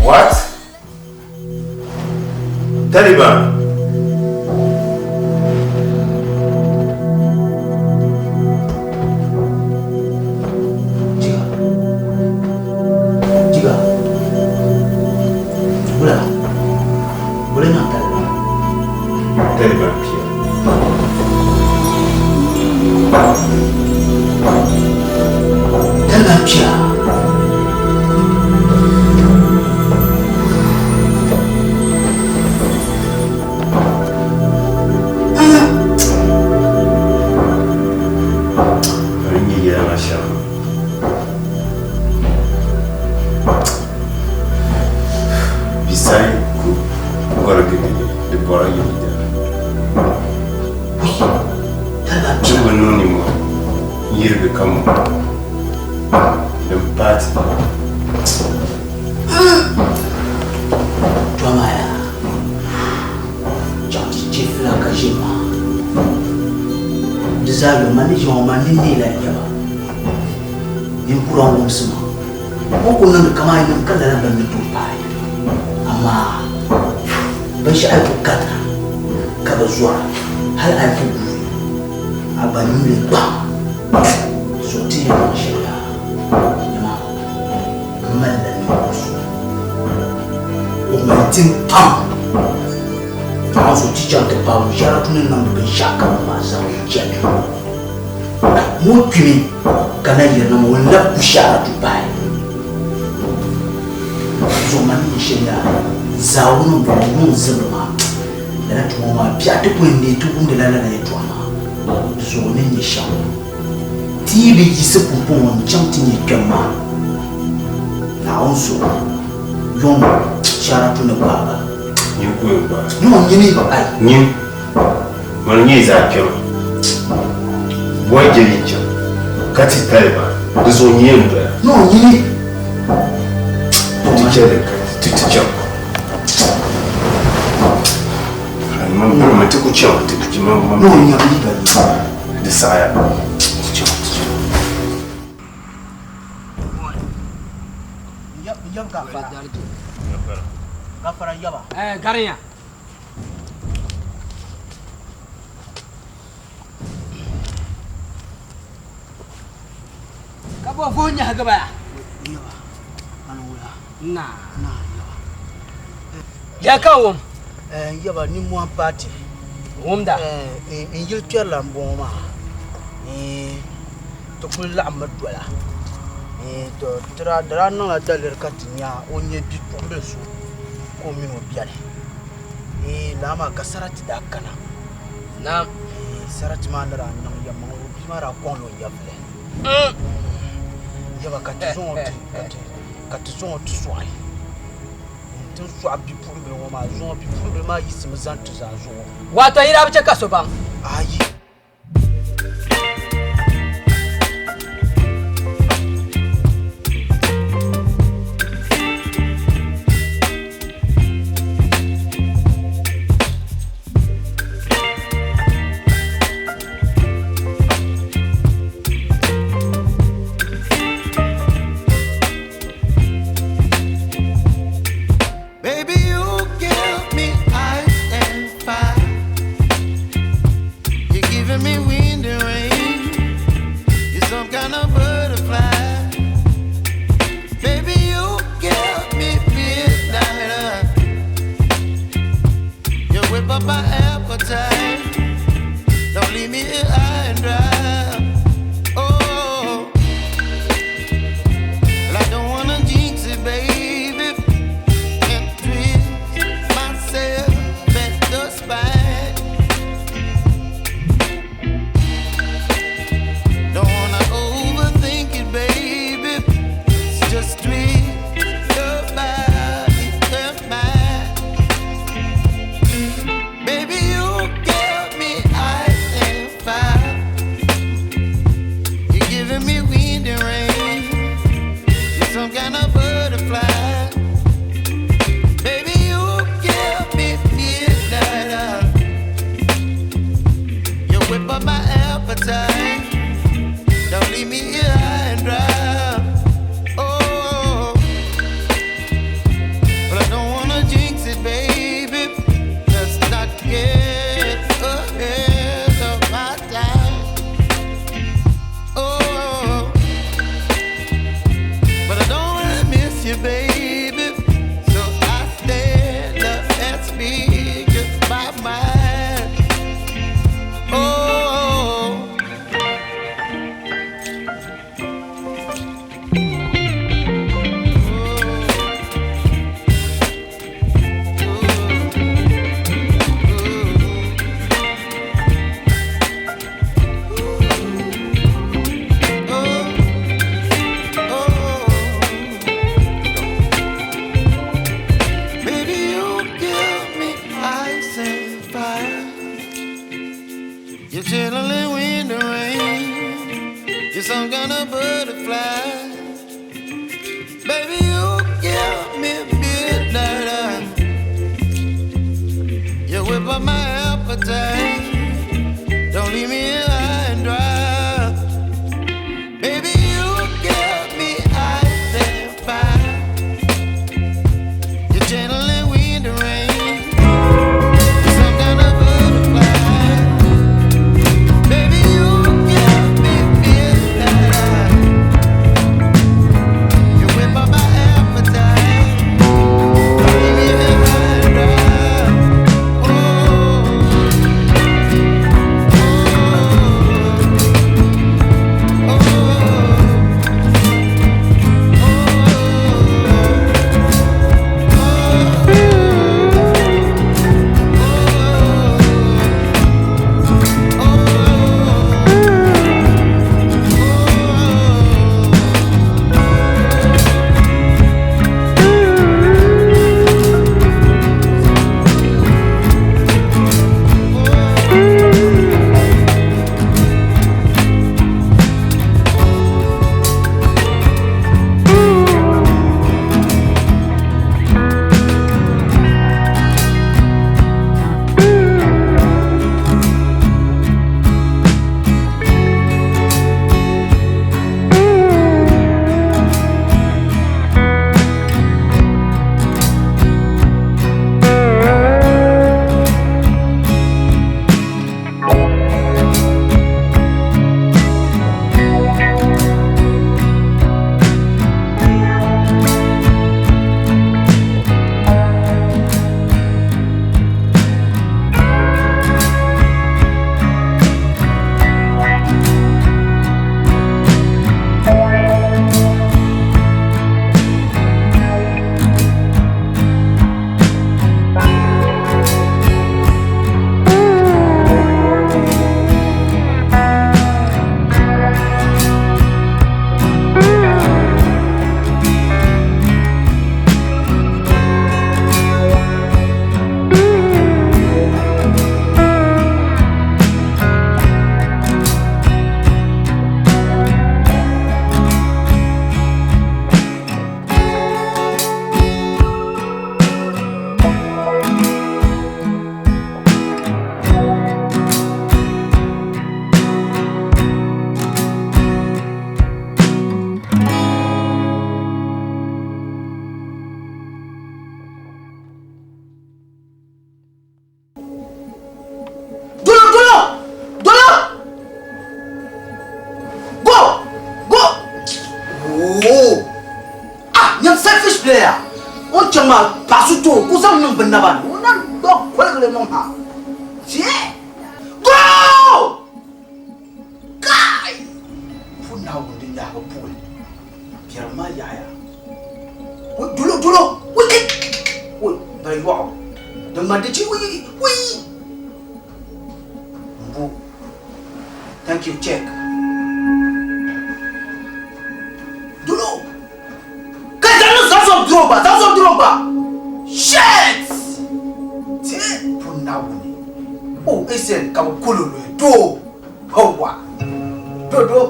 What? Taliban. shɛm. Bisai ku gɔrigi di bɔra yilida. Ti bi niŋ nimmohi n-yirigi ka mo din paai ti. Tɔmaya chaŋ ti chɛ fila ka ʒe maa. Di zaa yoli ma ni ʒe ŋɔ maa ni neela n-nyɛ ba. Ninkura n-wumsi ma. O ku niŋdi kaman yinim ka lala bɛn ni tooi paai. Amaa binshɛɣu yi ku karita ka bi zɔra, hal a yi ku guui, a gba nyuli kpam. Zuɣu ti yɛn niŋ shɛli yaa, nyama, m malila ninvuɣ so o mali tim pam. Naawuni zuɣu ti chaŋ ti paai o ʒiɛra ni niŋdi binshɛɣukam maa zaa o chɛli. Ŋɔ kpimi ka na yirina maa, o ni labi ku shɛhira ti paai. Zuɣu man ni nyɛ shɛli yaa, zaawuni m-bɔŋɔ, yuŋ zibiri maa, lala tuma ŋɔ maa biɛɣu ti kuli neei ti wumdila lala yɛtɔɣa maa. Di zuɣu ni nyɛ shɛm, ti yi bi yiɣisi pumpɔŋɔ n-chaŋ ti nya kpɛm maa, Naawuni zuɣu, yuŋ shɛhira tu ni gbaai ba. Nyin ku yɛn gbaai. Yuŋ nyini, ai. Nyin. Ŋuni n-nyɛ zaa kpɛma? Bɔi je yi chaŋ ka ti tali ba, di zuɣu nyɛ n doya. No nyini. Ti chɛli ka ti ti chaŋ. Man bɔri ma ti ku chaŋ ti ku chaŋ man. No nyɛ liiga Di saɣaya. Ti chaŋ ti chaŋ. Gafara yaba. Eh, garinya. Ka bo vuhi nyɛhigi ba ya? Na. Ya ka wum? N yaba nimmohi paati. Wumda. N yili kpɛrila n bɔŋɔ maa. Ti kuli laɣimmi dola. To di daa niŋla daliri ka ti nya o ni nyɛ bipuɣimbila so ka o mini o beni. Ee lala maa ka sarati daa kana. Naam. Ee sarati maa ni daa niŋ yɛlimaŋli o bia maa daa kɔŋla o nyɛvili. Yaba ka ti zaŋ o ti ka ti zaŋ o ti sɔɣi. Ti ni sɔɣi bipuɣimbila ŋɔ maa zuŋɔ bipuɣimbila maa yiɣisimi zani ti zaa zuɣu. Wato yi daa bi chɛ ka so baŋ? Ayi. Baby, you give me ice and fire. You're giving me wind and rain. You're some kind of butterfly. Baby, you give me midnight. You whip up my appetite. Don't leave me here high and dry. Oh, well, I don't wanna jinx it, baby. And twist myself at the spine. Don't wanna overthink it, baby. It's just twist your body and mine. Baby, Some kind of butterfly. Baby, you give me midnight. You whip up my appetite. Don't leave me here high and dry. Baby, you give me ice and fire. You're channeling wind and rain. You're some kind of butterfly. Baby, you give me midnight. You whip up my appetite. Don't leave me here high and dry. Dolo, dolo! Dolo! Go! Go! Oh! Ah, nyam selfish player. O ni chaŋ maa paɣa so ti o ka o zaŋ niŋ bɛ naba ni. O naan dɔg koligili niŋ ha. Chɛ! Go! Kai! Pu Naawuni din yaagi puuni. Biɛrim maa yaɣiya. Oi, dolo, dolo! Oi, kai! Oi, bala yɔɣu. Din ŋmani di chi, oi, oi! Mbo. Thank you, check. Dolo! Kai, zaŋ niŋ zaŋ sɔŋ duro gba, zaŋ sɔŋ duro gba! Shit! Ti pu Naawuni. Oh, Essien ka bɛ kolo luhi doo. Hawa. Do, do.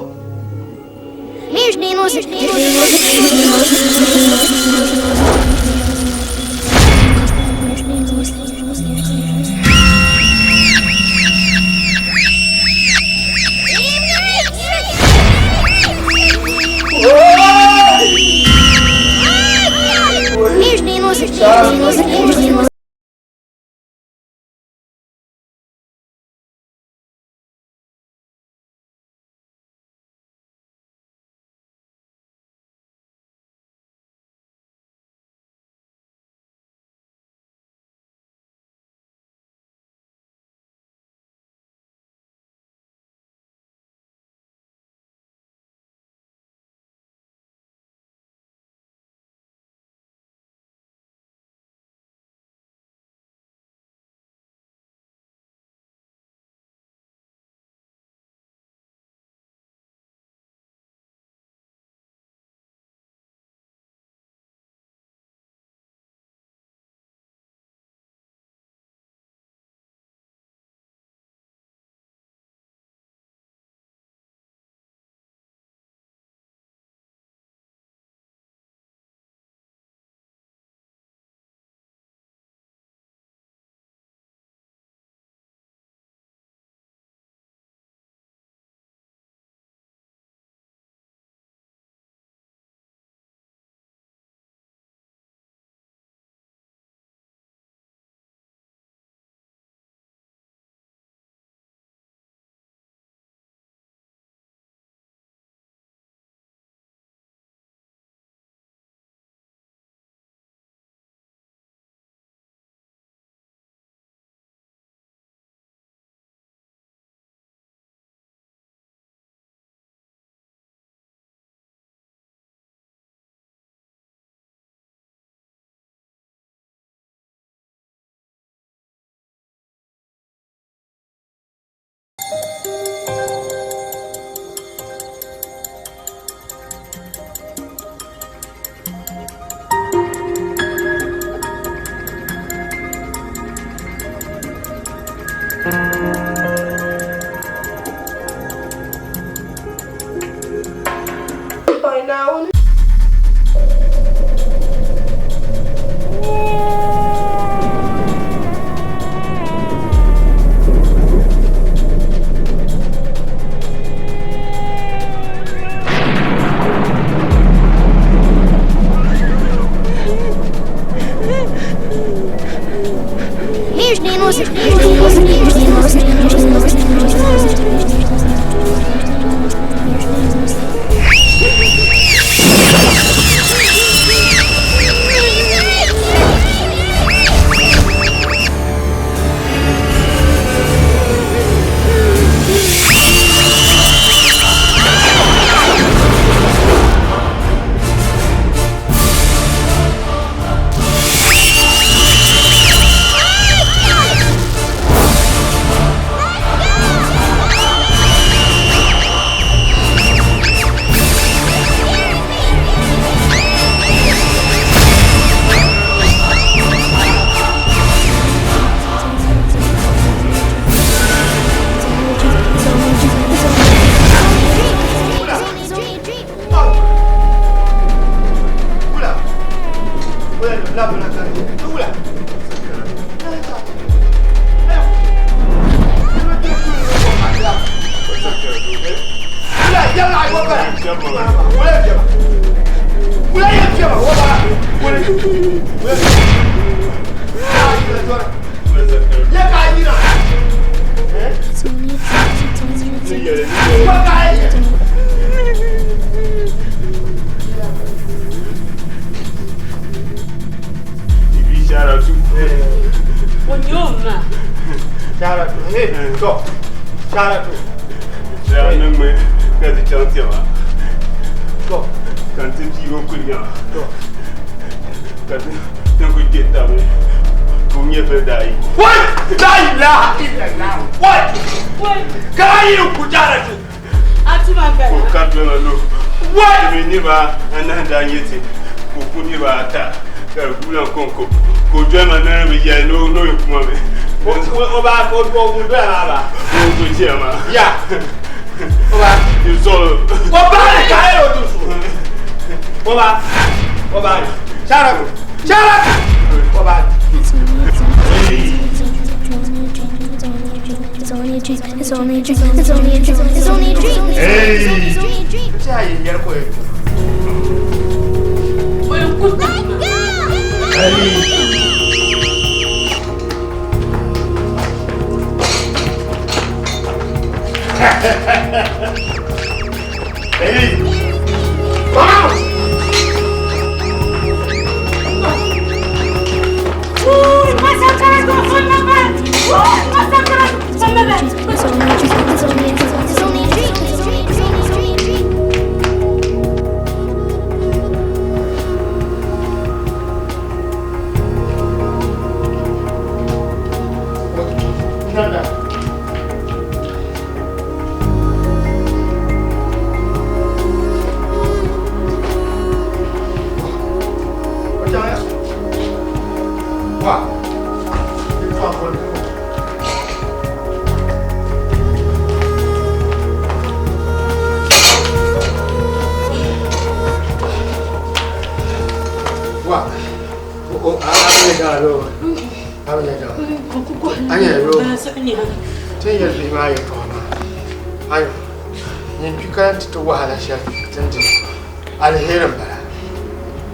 Naawuni.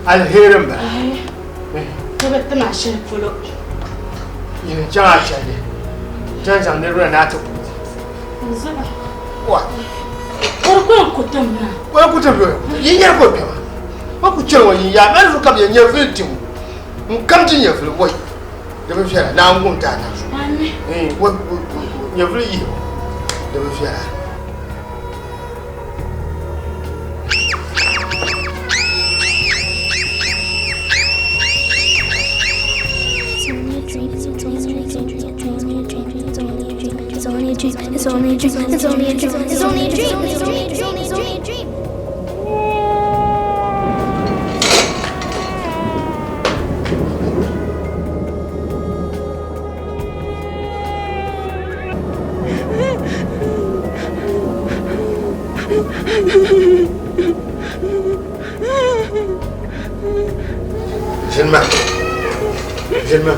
Alheri n bala. Yin chaŋ a chandi chaŋ zaŋ niriba na ti ku. Wa. Wani ku tim yin yɛri ko kpɛma. Wa ku chɛri ŋɔ yin yaa mali zuɣu kam yɛn nyɛ vili tim n kam ti nyɛ vili wai di bi viɛla naa n gum ti a na zuɣu. Nyɛ vili yihibu di bi viɛla. It's only a dream. It's only a dream. It's only a dream. It's only a dream. It's only a dream. It's only a dream. Ʒinimi. Ʒinimi.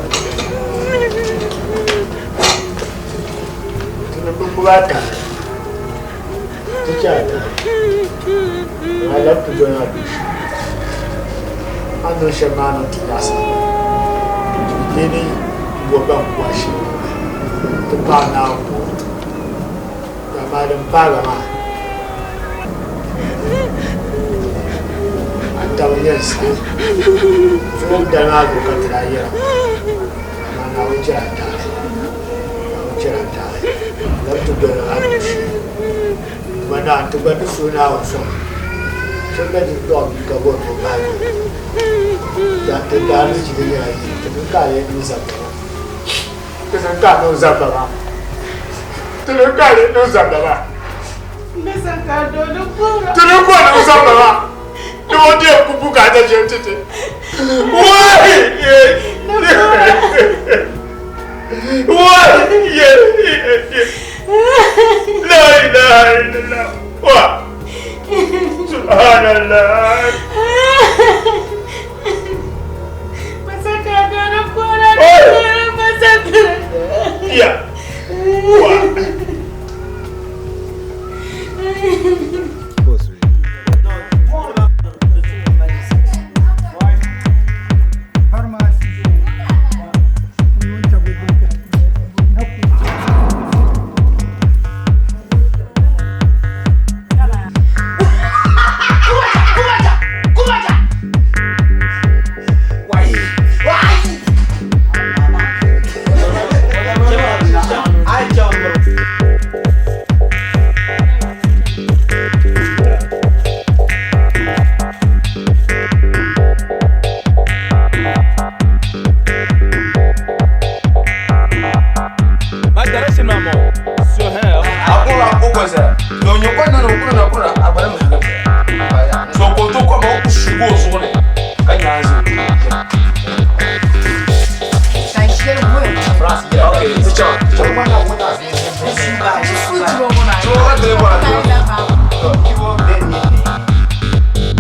Ti ni bi gbubi a tahali. Ti chɛ a tahali. A labi ti doli a duushee. A ni niŋ shɛm maa niŋ ti nyaɣisim. Di ni bo ban ku a shee ti paai Naawuni puuni. Amaa din paagi maa, a taba yɛn saɣi. Zuŋɔ dali maa zuɣu ka ti daa yɛra maa, amaa Naawuni chɛr a taali. Naawuni chɛr a taali. Lab ti doli a dubu shee. Tuma naa, ti gba ni suhi Naawuni sɔŋ. So gba di dɔɣi bia ka bɔri ni o bahi doli. Ti daarizichi di nyɛla yini, ti niŋ ka a lee niŋ zabba maa. Ti niŋ ka a niŋ zabba maa. Ti niŋ ka a lee niŋ zabba maa. Ti niŋ ka o niŋ zabba maa. Ni o deei ku bukaata shɛli ti ti. Wai! Wai! Ye! Ye! La ilaha illallah. Wa! Subhanallah.